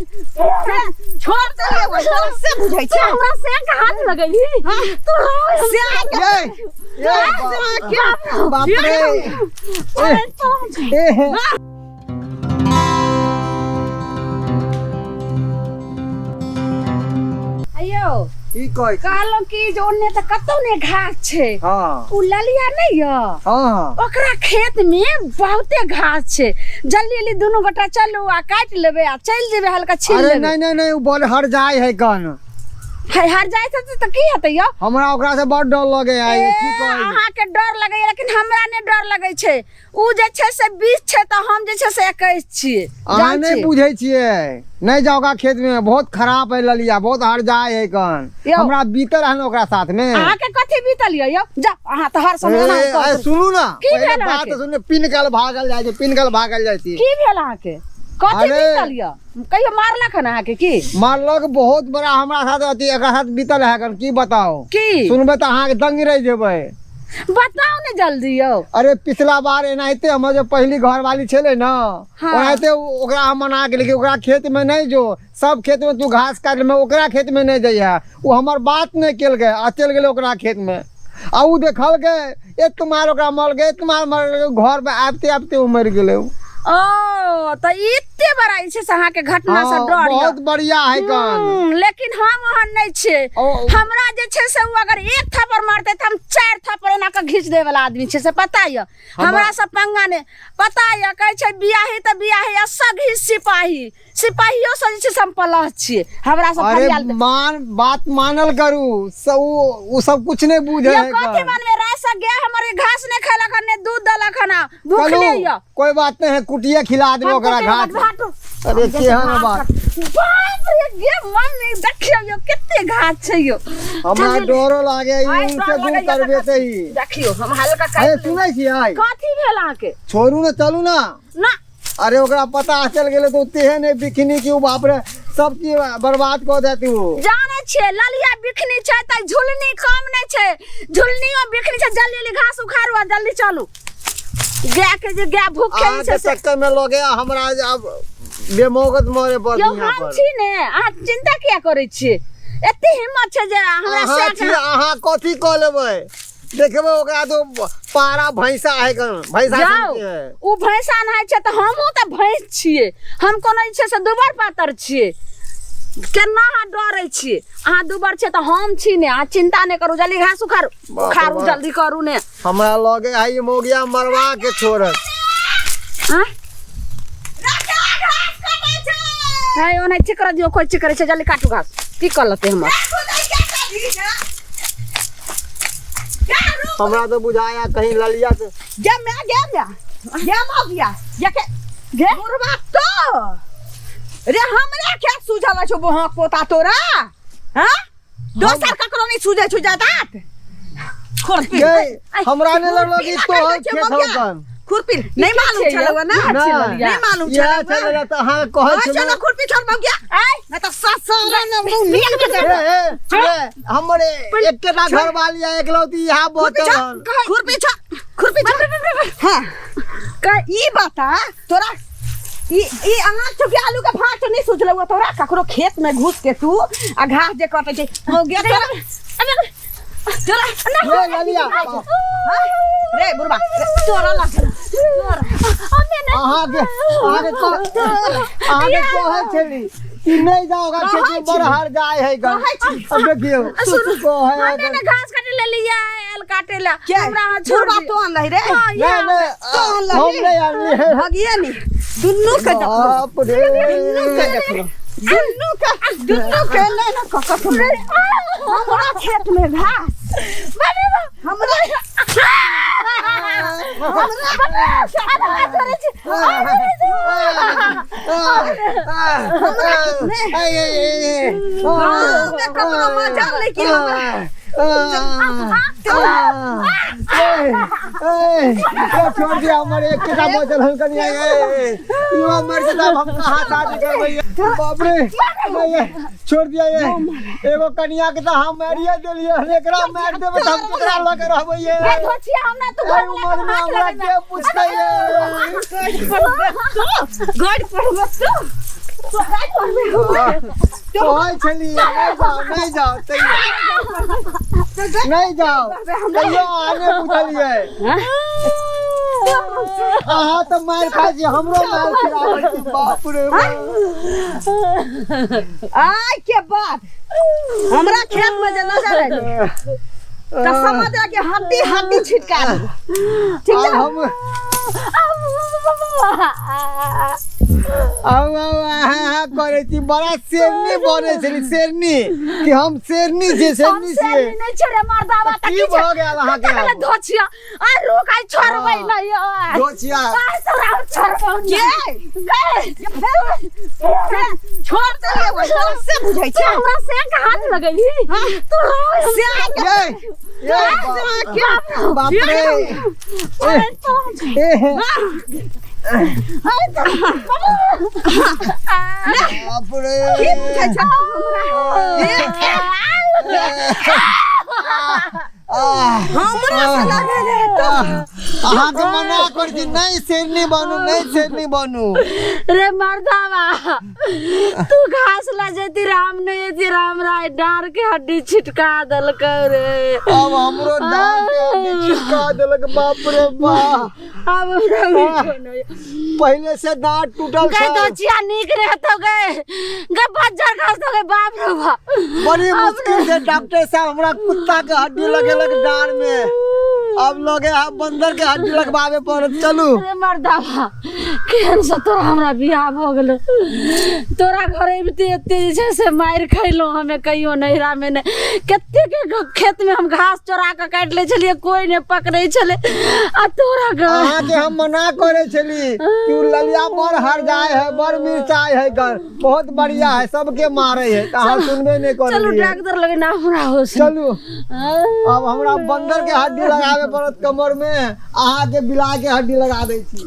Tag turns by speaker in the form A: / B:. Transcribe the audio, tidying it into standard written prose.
A: छोड़ दे तोरा से बुझै छै
B: हमरा से के हाथ लगैली तू
A: से के
C: ये ये बाप रे
B: अरे तो
C: ए
B: अयो
C: की कहै छी?
B: कहलहुँ कि जे ओन्ने तऽ कतौ नहि घास छै
C: हाँ
B: उ ललिया नहि यऽ
C: हाँ
B: ओकरा खेत में बहुते घास छै जल्दी जल्दी दुनू गोटा चलू आ काटि लेबै आ चलि जेबै हल्का छील
C: अरे
B: लेबै
C: नहीं नहीं नहीं उ बड़ हर जाय है कन
B: है हर जाइ छै तऽ की हेतै यौ
C: हमरा ओकरा से बड़ डर लगे है
B: ए,
C: की कहै छी?
B: अहाँके डर लगैया लेकिन हमरा नहि डर लगै छै उ जे छै से 20 छै तऽ हम जे छै से 21 छियै
C: अहाँ
B: जान
C: नहीं
B: छी?
C: बुझै छियै नहीं जाओ ओकरा खेत में बहुत खराब है ललिया बहुत हर जाय है कन
B: यौ।
C: हमरा बीतल है ओकरा साथ में
B: अहाँके कथी बीतल यौ यौ जा अहाँ तऽ हर समय एनाही
C: ए,
B: करैत
C: ए, सुनू ना
B: की
C: पहिले
B: भेल
C: बात
B: अहाँके?
C: सुनू पिनकल भागल जाइ छै पिनकल भागल जाइ छै
B: की भेल अहाँके कथी
C: अरे।
B: बीतल यौ कहियो मारलक हन अहाँके की
C: मारलक बहुत बड़ा हमरा साथ अथी एकरा साथ बीतल है कन की बताओ
B: की
C: सुनबै तऽ अहाँके दंग रहि जेबै
B: बताउ ने जल्दी यौ
C: अरे पिछला बार एनाहिते हमर जे पहिली घरवाली छलै ने
B: हाँ।
C: ओनाहिते ओकरा हम मना गेली कि ओकरा खेत में नहीं जो सब खेत में तू घास काट ले ओकरा खेत में नहीं जइहे ओ हमर बात नहीं केलकै आ चलि गेलै ओकरा खेत में आ उ देखलकै एक मार ओकरा मरलकै एक मार मरलकै घर में आबिते आबिते ओ मरि गेलै उ।
B: ओ तऽ एते बड़ा जे छै से अहाँके घटना से
C: हाँ,
B: डर यऽ
C: बहुत बढ़िया है कन
B: लेकिन हम ओहन नहि छियै हमरा जे छै से ओ अगर एक थप्पड़ मारतै तऽ हम चारि थप्पड़ एना कऽ घीच दै वाला आदमी छै से पता यऽ हमरा से पंगा नहि पता यऽ कहै छै बियाही तऽ बियाही आ सगही सिपाही सिपाहियो से जे छै से हम पलह छियै हमरा से
C: अरे
B: फरियाल
C: मान बात मानल करू सब उ सब कुछ नहीं बुझे
B: यौ
C: है
B: कथी
C: कन।
B: बनबे राति से गाय हमर ई घास नहि खेलक हन नहि दूध देलक हन आ
C: चलू
B: भूखले यऽ
C: कोई बात नहीं है कुटिया खिला देबे
B: हम
C: ओकरा
B: कुटिया
C: घास
B: घाट
C: अरे केहन बात
B: बाप रे गे मम्मी देखियौ यौ कते घास छै यौ
C: हमरा डरो लागे ई
B: आइ
C: उनसे
B: डर
C: दूर
B: लगैया
C: करबे
B: तऽ
C: से ही
B: देखियौ हम हल्का
C: अरे
B: काटि
C: सुनै छियै
B: कथी भेल अहाँके
C: छोड़ू ने चलू ना
B: ना
C: अरे ओकरा पता चल गेलै तऽ ओ तेहन है बिखनी कि ओ बाप रे सब चीज बर्बाद कऽ देत ओ
B: जानै छियै ललिया बिखनी छै तऽ झुलनी कम नहि छै झुलनियो बिखनी छै जल्दी जल्दी घास उखाड़ू आ जल्दी चलू गाय के जे गाय भूखे
C: अहाँके
B: छै से
C: चक्कर में लगे हमरा जे अब बेमौकत मरे पड़त
B: यौ
C: यहाँ
B: हम
C: पर
B: छी ने अहाँ चिंता किया करै छियै एते हिम्मत छै जे हमरा
C: अहाँ
B: से
C: छी अहाँ कथी कऽ लेबै देखबै ओकरा तो पारा भैंसा है कन भैंसा
B: जाओ
C: सन के है
B: उ भैंसा नहाय छै तऽ हमहूँ तऽ भैंस छियै हम कोनो जे छै से दुबर पातर छियै केना अहाँ डरै छियै अहाँ दुबर छियै तऽ हम छी ने अहाँ चिंता नहि करू जल्दी घास उखाड़ू
C: बाप रे
B: उखाड़ू
C: बाप।
B: जल्दी करू ने
C: हमरा लगे है ई मौगिया मरवा के छोड़त
B: आँय? है ओना चिकरा दियौ कोइ चिकरै छै जल्दी काटू घास की कऽ लेतै हमर
C: हमरा तो बुझाया कहीं ललिया से
A: गे मैं गे मैं गे मौगिया गे के
B: गे
A: बुढ़वा तो रे हमरा क्या सूझल छौ बोहक पोता तोरा हाँ दोसर ककरो नहीं सूझे छौ जादात खुरपी
C: गे हमरा नहीं लगलो कि
A: खुरपी
C: तोहर
A: लगा दै छै
C: खेत
A: मौगिया।
C: हौकन
A: खुरपी नहीं मालूम
B: छै
A: छलौ ना
B: यौ?
C: ना
A: नहीं मालूम
C: इएह
A: छलौ
C: छलै तऽ अहाँ कहै
A: हाँ, चलो
C: छलहुँ
A: खुरपी छोड़ मौगिया
B: आय
A: नहीं तो ससुर ने नील में
C: ए, ए, ए, हमर एकेटा घरवाली आ एकलौती इएह बचल हन
A: खुरपी छोड़ खुरपी छोड़ हाँ ई बता तोरा ई ई अहाँ चुकी आलू के भात नहीं सोचलौ तोरा ककरो खेत में घुस के तू आ घास जे कटे छै हो गया तोरा तोरा
C: ये ललिया
A: रे बुढ़बा रे, तोरा लागल तोरा
C: अहाँके अहाँके अहाँके कहै छली कि नहीं जाओ ओकरा खेत में बड़ हर जाय है गन अब देखियौ कहै है
B: हमे ने घास काटे ले लिया आयल काटे ला
A: के
B: हमरा अहाँ छोड़
A: बुढ़बा
B: दियौ।
A: तो अनलही रे
B: हाँ,
C: नहीं
B: इएह
C: नहीं
A: तो अनलही
C: हम नहीं अनली है
A: भगिए नी दुन्नू के देखलो
C: बाप रे
A: दुन्नू के देखलो दुन्नू के दुन्नू के ले ना कक हमरा खेत में घास हमरा गाँव में ककरो मजा नहीं कि हमरा
C: छोड़ दिया हमारे एक किताब बचल हम कनिया युवा मर जेता हम कहाँ शादी करबै बाप रे ये छोड़ दिया ये एगो कनिया के तो हम मारिए देलिए हन एकरा मार देबै तऽ हम केकरा लऽ के रहबै ये
B: ए धोछिया हमरा तू
C: एहि
B: घर
C: उमर में हमरा के पूछतै ये
A: गड़ पड़बो तू
C: कहै छलियै नहि जाउ, नहि जाउ, तैयो नहि जाउ, तैयो अहाँ नहि बुझलियै। अहाँ तऽ मारि खाइ छी, हमरो मारि खिलाबै छी। बाप रे बाप।
A: आइ के बाद हमरा खेत में जे नजर एलै तऽ समझ के हड्डी हड्डी छिटका देबै। ठीक
C: आब
A: छै।
C: हम आउ आउ अहाँ करै छी, बड़ा शेरनी बनै छली, शेरनी कि हम शेरनी छियै,
B: हम
C: शेरनी छियै।
B: शेरनी नहि छियै रे मर्दावा।
C: तऽ की भऽ गेल अहाँके?
B: तकले धोछिया आ रुक, आइ छोड़बै
C: हँ।
B: नहि आइ।
C: धोछिया।
B: आइ तोरा हम छोड़बौ
A: के?
B: नहि। गए।
A: छोड़ देलियै ओहि तोरा से बुझै
B: तू
A: छै।
B: हमरा से के हाथ लगैली तू?
A: से के
C: ये ये बाप रे, ए बाप रे,
A: की बुझै छै हमरा?
C: आह,
A: हमरा से लगे रे तो।
C: अहाँके मना कर छी, नहि शेरनी बनू, नहि शेरनी बनू।
B: रे मर्दावा, तू घास ला जेती, राम नहीं जेती, राम राय डार के हड्डी छिटका देलकै रे।
C: अब हमरो डाँट के हड्डी छिटका देलक, बाप रे बाप।
B: अब हमरा उठो नहीं।
C: पहिले से दाँत टूटल
B: गए
C: छै।
B: दोचिया नीक रहतो गए, गए बज्जर घास तो गए, बाप रे बाप।
C: बड़ी मुश्किल से डॉक्टर साहब हमरा कुत्ता के हड्डी लगेलक डाँड़ में, अब लगे है बंदर के हड्डी लगवावे पड़त। चलू।
B: रे मर्दावा, केहन से तोरा हमरा बियाह भऽ गेलो? तोरा घर अबिते एते जे छै से मारि खैलहुँ हमे कहियो नैहरा मे नहि। कते के खेत में हम घास चोरा कऽ काटि लै छलियै, कोइ नहि पकड़ै छलै, आ तोरा घर
C: अहाँके हम मना करे छली कि उ ललिया बड़ हर जाय है, बड़ मिर्चाई है, कर बहुत बढ़िया है, सबके मारे है, तऽ अहाँ सुनबे नहीं
B: चलू
C: करलियै।
B: डॉक्टर लगे ना हमरा होश नहि।
C: चलू, अब हमरा बंदर के हड्डी लगावे पड़त कमर में, अहाँके बिलाय के हड्डी लगा दै छी।